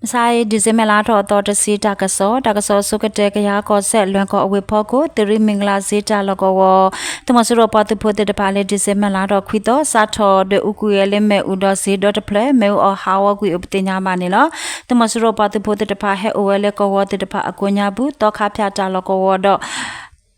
မဆါအံၤ ဒံၣ်စ့ဘၢၣ်လါထီၣ်အသီတဆံ တၢ်ကစီၣ်, တၢ်ကစီၣ်အဆိကတၢၢ် ကယၤကီၢ်စဲၣ် လွဲၢ်ကီၢ်အဝ့ၢ်ဖီခိၣ် သုးရ့ၣ်မံၤကလၤစ့တၢ်လီၢ်ကဝီၤ, သုးမီၤစိရိၤပှၤသုးဖိသ့ၣ်တဖၣ်လၢ ဒံၣ်စ့ဘၢၣ်လါထီၣ်ခွံသီ စးထီၣ်ဒွဲၣ်အူကွံာ်ဝဲလၢမ့ၣ်အူဒီးစ့ဒီတဖျၢၣ် မ့ၣ်အူအီၣ်ဟးဂီၤကွံာ်အိၣ်ပသ့ၣ်ညါဘၣ်န့ၣ်လီၤ. သုးမီၤစိရိၤပှၤသုးဖိသ့ၣ်တဖၣ်ဟဲအိၣ်ဝဲလၢကဝီၤသ့ၣ်တဖၣ်အကိးညါပူၤ သီခါဖၠၣ်တၢ်လီၢ်ကဝီၤဒီး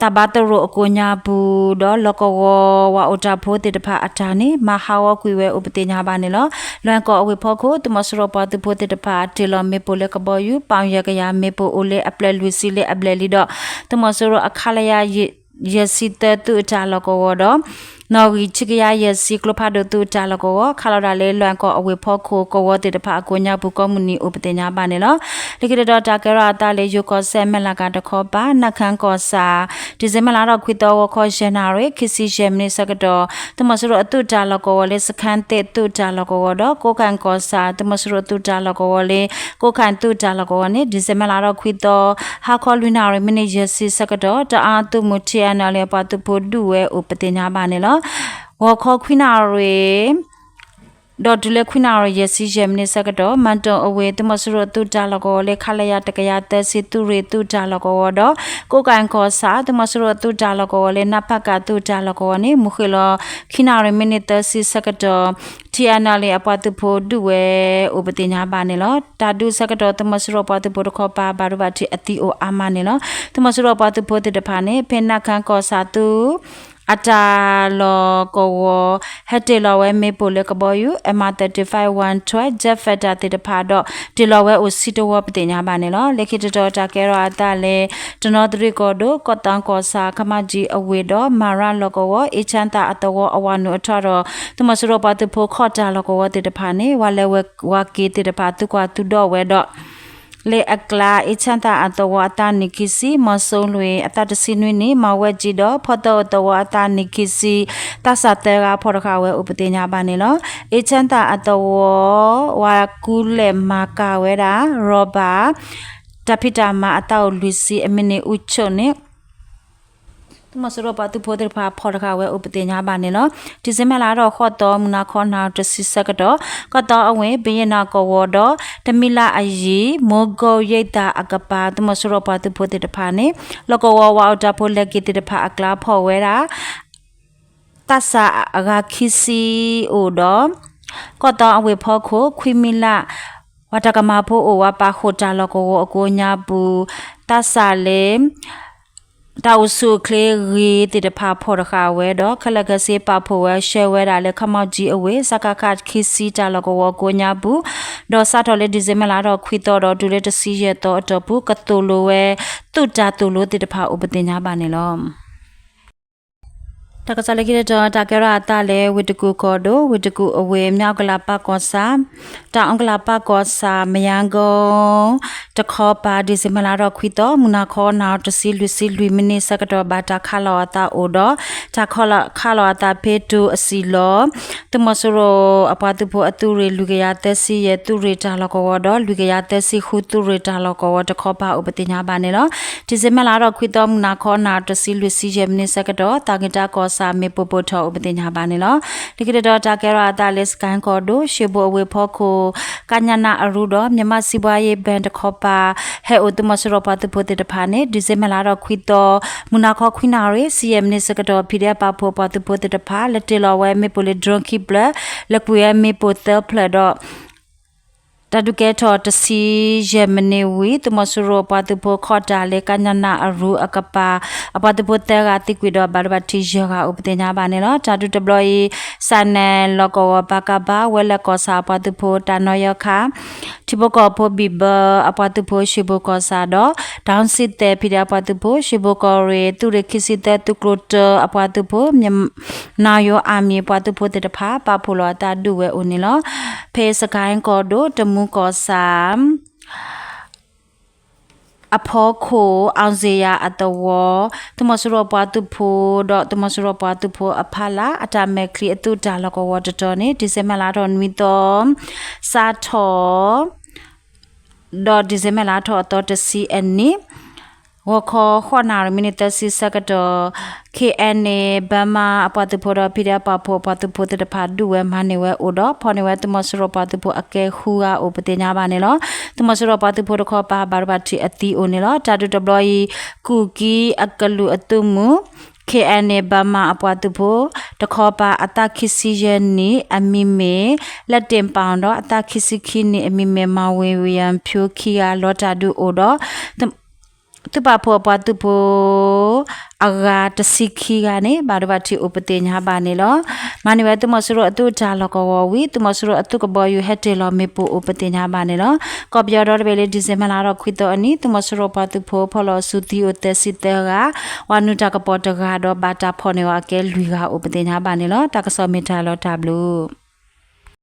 သးဘါသရိာ်အကိးညါပူၤဒီး လီၢ်ကဝီၤဝးအိၣ်တၢ်ဖိသ့ၣ်တဖၣ်အတၢ်န့ၣ် မၤဟးဂီၤကွံာ်ဝဲအိၣ်ပသ့ၣ်ညါဘၣ်န့ၣ်လီၤ. လွဲၢ်ကီၢ်အဝ့ၢ်ဖီခိၣ် သုးမီၤစိရိၤပှၤသုးဖိသ့ၣ်တဖၣ် တ့ၢ်လီၤမ့ၣ်ပိၢ်လၢကဘီယူၤ ပီၣ်ယဲၢ်ကယၤ မ့ၣ်ပိၢ်အိၣ်လၢအဖျၢၣ်လွံၢ်ဆံလၢအဘျဲၣ်လံဒီး သုးမီၤစိရိၤအ ခလရ ယဲၢ်ဆံသၢ သုးအတၢ်လီၢ်ကဝီၤဒီး နီၣ်ဂံၢ်ဆံကယၤယဲၢ်ဆံ ကျိဖးဒိၣ်သုးအတၢ်လီၢ်ကဝီၤ ခးလီၤဒၣ်လၢလွဲၢ်ကီၢ်အဝ့ၢ်ဖီခိၣ် ကဝီၤသ့ၣ်တဖၣ်အကိးညါပူၤ ကိးမုၢ်နံၤအိၣ်ပသ့ၣ်ညါဘၣ်န့ၣ်လီၤ. လၢခံတတီၤ တၢ်ကဲထီၣ်အသးလၢ ယိၤကီၢ်စဲၣ် မဲၢ်လးကၤတခီပၤ နၢ်ခၢၣ်ကီၢ်ဆၣ် ဒံၣ်စ့ဘၢၣ်လါထီၣ်ခွံသီ ဂီၤခီယဲၢ်နၣ်ရံၣ် ခံဆံယဲၢ်မံးနံးဆၢကတီၢ် သုးမီၤစိရိၤအသုးတၢ်လီၢ်ကဝီၤလၢ စခန်းသစ် သုးတၢ်လီၢ်ကဝီၤဒီး ကိးကၣ်ကီၢ်ဆၣ် သုးမီၤစိရိၤအသုးတၢ်လီၢ်ကဝီၤလၢ ကိးကၣ်သုးတၢ်လီၢ်ကဝီၤန့ၣ် ဒံၣ်စ့ဘၢၣ်လါထီၣ်ခွံသီ ဟါခီလွံၢ်နၣ်ရံၣ် မံးနံးယဲၢ်ဆံဆၢကတီၢ် တအၣ်သုးမုၢ် ထံၣ်အဲၣ်နဲၣ်လၢ အပှၤသုးဖိဒုးဝဲအိၣ်ပသ့ၣ်ညါဘၣ်န့ၣ်လီၤ. ဂီၤခီခွံနၣ်ရံၣ် ဒီးတုၤလၢခွံနၣ်ရံၣ် ယဲၢ်ဆံယဲၢ်မံးနံးဆၢကတီၢ် မၣ်တိၣ်အဝ့ၢ် သုးမီၤစိရိၤသုးတၢ်လီၢ်ကဝီၤလၢ ခလရ တကယၤသၢဆံ သုးရ့ၣ်သုးတၢ်လီၢ်ကဝီၤဒီး ကိးကၣ်ကီၢ်ဆၣ် သုးမီၤစိရိၤသုးတၢ်လီၢ်ကဝီၤလၢ နၢ်ဖၣ်ကၣ်သုးတၢ်လီၢ်ကဝီၤန့ၣ် မုၢ်ဃ့ၢ်လီၤ ခံနၣ်ရံၣ် မံးနံးသၢဆံဆၢကတီၢ် ထံၣ်အဲၣ်နဲၣ်လၢ အပှၤသုးဖိဒုးဝဲအိၣ်ပသ့ၣ်ညါဘၣ်န့ၣ်လီၤ. တၢ်ဒုးဆၢကတီၢ် သုးမီၤစိရိၤပှၤသုးဖိတခီပၤ ဘၣ်ဒိဘၣ်ထံးအသံအိၣ်အါမးန့ၣ်လီၤ. သုးမီၤစိရိၤပှၤသုးဖိသ့ၣ်တဖၣ်န့ၣ် ဖဲနၢ်ခၢၣ်ကီၢ်ဆၣ်သုး အတၢ်လီၢ်ကဝီၤ ဟဲတ့ၢ်လီၤဝဲမ့ၣ်ပိၢ်လၢကဘီယူၤ M thirty-five one twelve jet fighter သ့ၣ်တဖၣ်ဒီး တ့ၢ်လီၤဝဲအိၣ်ဆံတဝီပသ့ၣ်ညါဘၣ်န့ၣ်လီၤ. လၢခံတတီၤ တၢ်ကဲထီၣ်အသးလၢ တနီသရံၣ်ကီၢ်ဒိၣ် ကီၢ်သီကီၢ်ဆၣ် ခမီကၠံအဝ့ၢ်ဒီး မၤရၣ်လီၢ်ကဝီၤ အ့ၣ်ချၢၣ်သၣ်အသဝီအဝၤနုာ်အထီၣ်ဒီး သုးမီၤစိရိၤပှၤသုးဖိခီၣ်တၢ်လီၢ်ကဝီၤသ့ၣ်တဖၣ်န့ၣ် ဝၤလဲၤဝဲဝၤက့ၤသ့ၣ်တဖၣ် သုကွၢ်သုဒီးဝဲဒီး လၢအကျါ အ့ၣ်ချၢၣ်သၣ်အသဝီအသးနံၣ်ခံဆံ မီၤစိလွံၢ်အသးတဆံနွံနံၣ် မီၤဝဲကၠံဒီး ဖီသၢအိၣ်သဝီအသးနံၣ်ခံဆံ သးစၢ်သၢဂၤဖီၣ်တဃာ်ဝဲအိၣ်ပသ့ၣ်ညါဘၣ်န့ၣ်လီၤ. အ့ၣ်ချၢၣ်သၣ်အသဝီ ဝၤကူလဲၢ်မၤကၤဝဲဒၣ် ရီၣ်ဘၣ် တၢ်ဖံးတၢ်မၤအသးအိၣ်လွံၢ်ဆံ အမံးနံးအူဆိၣ်န့ၣ် သုးမီၤစိရိၤပှၤသုးဖိသ့ၣ်တဖၣ်ဖီၣ်တဃာ်ဝဲအိၣ်ပသ့ၣ်ညါဘၣ်န့ၣ်လီၤ. ဒံၣ်စ့ဘၢၣ်လါထီၣ်ဃိးသီ မုၢ်နၤခီနၣ်ရံၣ်တဆံဆၢကတီၢ် ကီၢ်သီအဝ့ၢ် ဘုရင့်နောင်ကဝီၤဒီး တမံၤလၢ်အယံၤ မိကိရိတ်သာအကပၤ သုးမီၤစိရိၤပှၤသုးဖိသ့ၣ်တဖၣ်န့ၣ် လီၢ်ကဝီၤဝၤအိၣ်တၢ်ဖိလဲၤက့ၤသ့ၣ်တဖၣ်အကျါဖီၣ်ဝဲဒၣ် သးစၢ်အဂၤခံဆံအိၣ်ဒီး ကီၢ်သီအဝ့ၢ်ဖီခိၣ် ခွံမံၤလၢ် ပှၤတၢ်ကမၤဖိအိၣ် ဝၤပာ်ဃုာ်တၢ်လီၢ်ကဝီၤအကိးညါပူၤ သးစၢ်လၢ တၢ်အိၣ်ဆူၣ်အိၣ်ချ့ဂ့ၤသ့ၣ်တဖၣ်ဖီၣ်တဃာ်ဝဲဒီး ခဲလၢာ်ခဲဆ့ပာ်ဖှိၣ်ဝဲဆှၢဝဲဒၣ်လၢ ခမီကၠံအဝ့ၢ် စကခ ခံဆံတၢ်လီၢ်ကဝီၤအကိးညါပူၤ ဒီးစးထီၣ်လၢ ဒံၣ်စ့ဘၢၣ်လါထီၣ်ခွံသီဒီးတုၤလၢတဆံယဲၢ်သီအတီၢ်ပူၤ ကသိၣ်လိဝဲ သုးတၢ်သိၣ်လိသ့ၣ်တဖၣ်အိၣ်ပသ့ၣ်ညါဘၣ်န့ၣ်လီၤ. တၢ်ကစီၣ်လၢခံတတီၤ တၢ်ကဲထီၣ်အသးလၢ ဝ့ၢ်တကူၣ်ကီၢ်ဒိၣ် ဝ့ၢ်တကူၣ်အဝ့ၢ် မၠၣ်အူကလးပၢ်ကီၢ်ဆၣ် တၢ်အူကလးပၢ်ကီၢ်ဆၣ် မယါကိ တခီပၤ ဒံၣ်စ့ဘၢၣ်လါထီၣ်ခွံသီ မုၢ်နၤခီနၣ်ရံၣ်တဆံ လွံၢ်ဆံလွံၢ်မံးနံးဆၢကတီၢ် ဘၣ်တၢ်ခးလီၤအသးအိၣ်ဒီး တၢ်ခးလီၤအသးဖဲတိၤအစံၣ်လီၤ သုးမီၤစိရိၤအပှၤသုးဖိအသုးရ့ၣ် လွံၢ်ကယၤသၢဆံယဲၢ် သုးရ့ၣ်တၢ်လီၢ်ကဝီၤဒီး လွံၢ်ကယၤသၢဆံဃု သုးရ့ၣ်တၢ်လီၢ်ကဝီၤတခီပၤအိၣ်ပသ့ၣ်ညါဘၣ်န့ၣ်လီၤ. ဒံၣ်စ့ဘၢၣ်လါထီၣ်ခွံသီ မုၢ်နၤခီနၣ်ရံၣ်တဆံ လွံၢ်ဆံယဲၢ်မံးနံးဆၢကတီၢ် သးက့ၤတၢ်ကီၢ်ဆၣ် မ့ၣ်ပိၢ်ပိၢ်ထီၣ်အိၣ်ပသ့ၣ်ညါဘၣ်န့ၣ်လီၤ. လၢခံတတီၤ တၢ်ကဲထီၣ်အသးလၢ စကဲၣ်ကီၢ်ဒိၣ် ရှ့ဘိၣ်အဝ့ၢ်ဖီခိၣ် ကညန အရူဒီး မြန်မာ့စီးပွားရေးဘဏ်တခီပၤ ဟဲအိၣ်သုးမီၤစိရိၤပှၤသုးဖိသ့ၣ်တဖၣ်န့ၣ် ဒံၣ်စ့ဘၢၣ်လါထီၣ်ခွံသီ မုၢ်နၤခီခွံနၣ်ရံၣ် ဆံယဲၢ်မံးနံးဆၢကတီၢ် ဖံးဒဲးပာ်ဖှိၣ်ပှၤသုးဖိသ့ၣ်တဖၣ် လဲၤတ့ၢ်လီၤဝဲမ့ၣ်ပိၢ်လၢ drone ခံဖျၢၣ် လဲၤကွံာ်ဝဲမ့ၣ်ပိၢ်သၢဖျၢၣ်ဒီး တၢ်ဒုးကဲထီၣ်တဆံယဲၢ်မံးနံးဝံၤ သုးမီၤစိရိၤပှၤသုးဖိခီၣ်တၢ်လၢ ကညန အရူအကပၤ အပှၤသုးဖိသၢဂၤသံကွံာ်ဒီး ဘၣ်ဒိဘၣ်ထံးယဲၢ်ဂၤအိၣ်ပသ့ၣ်ညါဘၣ်န့ၣ်လီၤ. တၢ်ဒုးတဘျီအံၤ စးနဲၣ်လီၢ်ကဝီၤ ပကဖ ဝဲလဲၣ်ကီၢ်ဆၣ်အပှၤသုးဖိ တၢ်နီၣ်ယီခါ ထံဖိကီၢ်ဖိဘံၣ်ဘၢအပှၤသုးဖိ ရှ့ဘိၣ်ကီၢ်ဆၣ်ဒီး တၢ်စံၣ်သဲး ဖံးဒဲးအပှၤသုးဖိ ရှ့ဘိၣ်ကီၢ်ရ့ၣ် သုးရ့ၣ်ခံဆံသၢ သုးကျိၤတၢအပှၤသုးဖိ မ နၣ်ယိၤအၣ်မံၤ ပှၤသုးဖိသ့ၣ်တဖၣ် ပာ်ဖှိၣ်လီၤအသးဒုးဝဲအိၣ်န့ၣ်လီၤ. ဖဲစကဲၣ်ကီၢ်ဒိၣ် တမူကီၢ်ဆၣ် အဖီခိၣ် အောင်ဇေယျအသဝီ သုးမီၤစိရိၤပှၤသုးဖိဒီး သုးမီၤစိရိၤပှၤသုးဖိအဖီလာ် အတၢ်မဲာ်ချံအသုးတၢ်လီၢ်ကဝီၤတတီၤန့ၣ် ဒံၣ်စ့ဘၢၣ်လါထီၣ်နွံသီ စးထီၣ် ဒီးဒံၣ်စ့ဘၢၣ်လါထီၣ်အသီတဆံအနံၤ ဂီၤခီဃိးနၣ်ရံၣ်မံးနံးသၢဆံဆၢကတီၢ် ခ့ၣ်အဲၣ်န့ၣ် ဘၢမါအပှၤသုးဖိဒီး ဖံဒဲးပာ်ဖှိၣ်အပှၤသုးဖိသ့ၣ်တဖၣ် ဒုးဝဲမၤန့ၢ်ဝဲအိၣ်ဒီး ဖီၣ်န့ၢ်ဝဲသုးမီၤစိရိၤပှၤသုးဖိအကဲဃုဂၤအိၣ်ပသ့ၣ်ညါဘၣ်န့ၣ်လီၤ. သုးမီၤစိရိၤပှၤသုးဖိတခီပၤ ဘၣ်ဒိဘၣ်ထံးအသံအိၣ်န့ၣ်လီၤ. တၢ်ဒုးတဘျီအံၤ ကူၣ်ကံအကလုာ်အသုးမုၢ် ခ့ၣ်အဲၣ်န့ၣ် ဘၢမါအပှၤသုးဖိတခီပၤ အသးခံဆံယဲၢ်နံၣ်အမံၤမ့ၢ် လၢတ့ၣ်ပၣ်ဒီး အသးခံဆံခံနံၣ်အမံၤမ့ၢ် မၤဝ့ၤဝ့ၤယၣ်ဖၠိခံဂၤ လီၤတၢ်ဒုးအိၣ်ဒီး သုးပာ်ဖှိၣ်အပှၤသုးဖိ အဂၤတဆံခံဂၤန့ၣ် ဘၣ်ဒိဘၣ်ထံးအိၣ်ပသ့ၣ်ညါဘၣ်န့ၣ်လီၤ. မၤန့ၢ်ဝဲသုးမီၤစိရိၤအသုးတၢ်လီၢ်ကဝီၤဝံၤ သုးမီၤစိရိၤအသုးကဘီယူၤဟဲတ့ၢ်လီၤမ့ၣ်ပိၢ်အိၣ်ပသ့ၣ်ညါဘၣ်န့ၣ်လီၤ. ကီၢ်ပယီၤဒီတဘ့ၣ်လၢ December လါထီၣ်ခွံသီအနံၤ သုးမီၤစိရိၤပှၤသုးဖိဖီၣ်လီၤအစုသံအိၣ်သၢဆံသၢဂၤ, ဝၤနုာ်တၢ်ကပီၤတဂၤဒီး ဘၣ်တၢ်ဖီၣ်န့ၢ်အီၤအကဲလွံၢ်ဂၤအိၣ်ပသ့ၣ်ညါဘၣ်န့ၣ်လီၤ. တၢ်ကစီၣ်မ့ၢ်တၢ်လီၤတၢ်ဘျုး